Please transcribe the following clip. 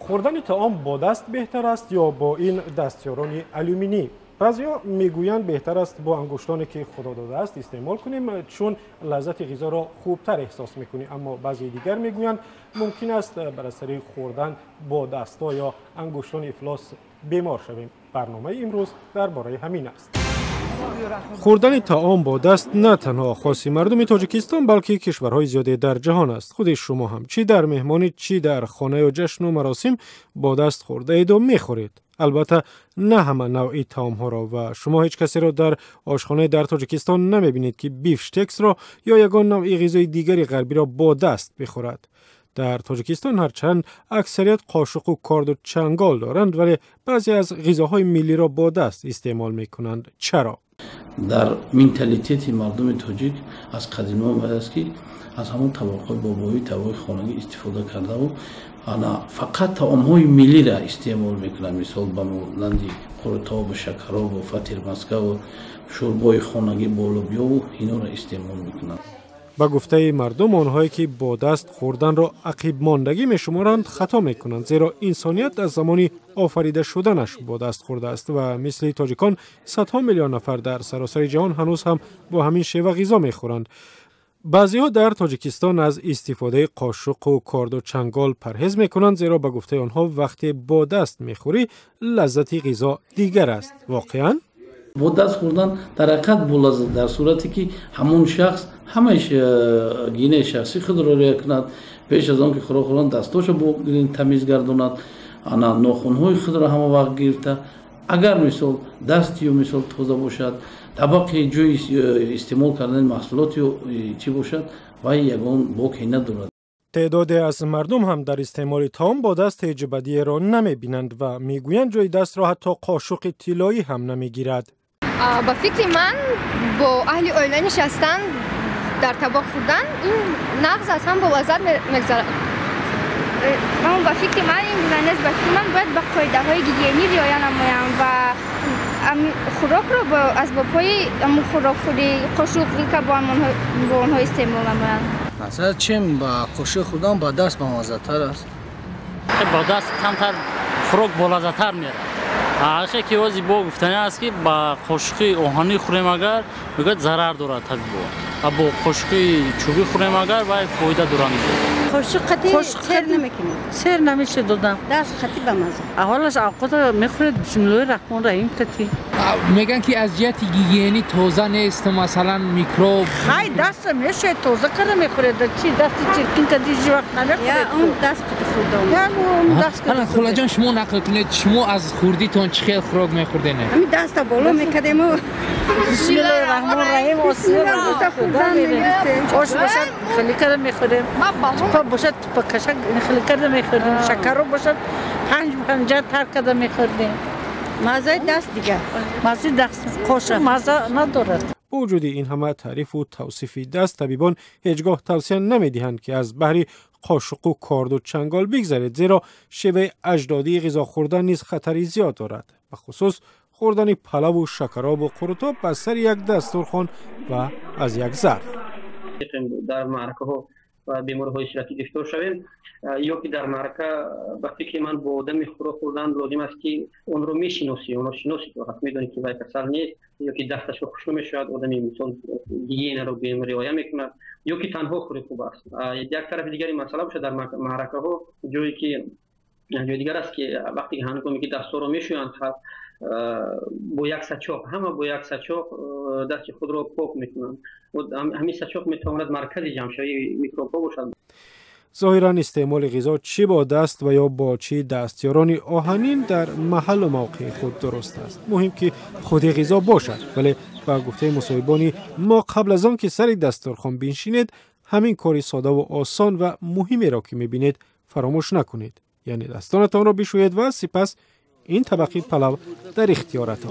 Хӯрдани таом бо даст беҳтар аст ё бо ин дастёрони алюминӣ? Баъзеҳо мегӯянд, беҳтар аст бо ангуштоне, ки Худо додааст, истеъмол кунем, чун лаззати ғизоро хубтар эҳсос мекунӣ. Аммо баъзеи дигар мегӯянд, мумкин аст бар асари хӯрдан бо дастҳо ё ангуштони ифлос бемор шавем. Барномаи имрӯз дар бораи ҳамин аст. Хӯрдани таом бо даст на танҳо хоси мардуми Тоҷикистон, балки кишварҳои зиёде дар ҷаҳон аст. Худи шумо ҳам чӣ дар меҳмонӣ, чӣ дар хона ё ҷашну маросим бо даст хӯрдаеду мехӯред. Албатта, на ҳама навъи таомҳоро, ва шумо ҳеҷ касеро дар ошхонаи дар Тоҷикистон намебинед, ки бифштексро ё ягон навъи ғизои дигари ғарбиро бо даст бихӯрад. Дар Тоҷикистон ҳарчанд аксарият қошуқу корду чангол доранд, вале баъзе аз ғизоҳои миллиро бо даст истеъмол мекунанд. Чаро? Дар менталитети мардуми тоҷик аз қадима омадааст, ки аз ҳамон табоқҳои бобоӣ, табоқи хонагӣ истифода кардаву ана фақат таомҳои миллиро истеъмол мекунанд. Мисол, ба монанди қурутобу шакаробу фатирмаскаву шӯрбои хонагӣ бо лӯбиёву инҳоро истеъмол мекунанд. Ба гуфтаи мардум, онҳое ки бо даст хӯрданро ақибмондагӣ мешуморанд, хато мекунанд, зеро инсоният аз замони офарида шуданаш бо даст хӯрдааст ва мисли тоҷикон садҳо миллион нафар дар саросари ҷаҳон ҳанӯз ҳам бо ҳамин шева ғизо мехӯранд. Баъзеҳо дар Тоҷикистон аз истифодаи қошуқу корду чангол парҳез мекунанд, зеро ба гуфтаи онҳо, вақте бо даст мехӯрӣ, лаззати ғизо дигар аст. Воқеан? Бо даст хӯрдан дар ҳақиқат болаззат, дар сурате ки ҳамон шахс ҳамаи гигиенаи шахсии худро риоя кунад, пеш аз он ки хӯрок хӯрдан дастошо бо тамиз гардонад, ана нохунҳои худро ҳама вақт гирифта. Агар, мисол, дасти ё, мисол, тоза бошад, табақи ҷои истеъмол кардани маҳсулоти чӣ бошад, вай ягон боке надорад. Теъдоде аз мардум ҳам дар истеъмоли таом бо даст ҳеҷ бадиеро намебинанд ва мегӯянд, ҷои дастро ҳатто қошуқи тиллоӣ ҳам намегирад. Ба фикри ман, бо аҳли оила нишастан, дар табоқ хӯрдан ин нағз аз ҳам болаззат мегузарад. Аммо ба фикри ман ин гуна нест. Ба фикри ман, бояд ба қоидаҳои гигиенӣ риоя намоям ва хӯрокро бо асбобҳои хӯрокхӯрӣ, қошуқ, вилка, бо онҳо истеъмол намоянд. Масалан, чем ба қошуқ хӯрдан, ба даст бамаззатар аст. Ба даст камтар хӯрок болаззаттар мерад. Ҳақиқе ки ози бо гуфтани аст, ки ба қошуқи оҳанӣ хӯрем агар, мегӯяд, зарар дорад табибо, ва бо қошуқи чӯбӣ хӯрем агар, вай фоида дорад. Қошуқ қати сер намекунӣ. Сер намеша додам. Даст қати бамаза. Ҳолаш авқото мехӯред, бисмиллоҳи раҳмон раҳим қати. Меган, ки аз ҷиҳати гигиенӣ тоза нест, масалан, микроб. Хай, даста мешавад тоза карда мехӯред. Чи дасти чиркин кади ҳеҷ вақт намехӯред. Он даст қати хӯрдам. Даст. Холаҷон, шумо нақл кунед, шумо аз хурдитон чӣ хел хӯрок мехӯрдене? Ҳамин даста боло мекардему. Бисмиллоҳи раҳмон раҳим. Ош бошад, хеле карда мехӯрем. Тупа бошад, тупа кашак хеле карда мехӯрдем. Шакаро бошад, панҷ панҷа тар карда мехӯрдем. Маззаи даст дигар. Маззаи даст қошуқ мазза надорад. Бо вуҷуди ин ҳама таърифу тавсифи даст, табибон ҳеҷ гоҳ тавсия намедиҳанд, ки аз баҳри қошуқу корду чангол бигзаред, зеро шеваи аҷдодии ғизо хӯрдан низ хатари зиёд дорад, бахусус хӯрдани палаву шакаробу қурутоб ба сари як дастурхон ва аз як зарф. Дар маъракаҳо ва бемориҳои сироятӣ гирифтор шавем ё ки дар маърака, ба фикри ман, бо одами хӯрок хӯрдан лозим аст, ки онро мешиносӣ, онро шиносӣ, медонӣ, ки вай касал нест ё ки дасташро хушнӯ мешавад, одами, мисол, гигиенаро риоя мекунад, ё ки танҳо хӯрӣ хуб аст. Як тарафи дигари масъала бошад, дар маъракаҳо ҷое ки ҷои дигар аст, ки вақте ҳангоме ки дастҳоро мешӯянд, бо як сачоқ, ҳама бо як сачоқ дасти худро пок мекунанд. Ҳамин сачоқ метавонад маркази ҷамъшавии микробҳо бошад. Зоҳиран, истеъмоли ғизо чӣ бо даст ва ё бо чӣ дастёрони оҳанин дар маҳаллу мавқеи худ дуруст аст. Муҳим, ки худи ғизо бошад. Вале ба гуфтаи мусоҳибони мо, қабл аз он ки сари дастурхон биншинед, ҳамин кори содаву осон ва муҳимеро, ки мебинед, фаромӯш накунед, яъне дастонатонро бишӯед ва сипас ин табақи палав дар ихтиёратон.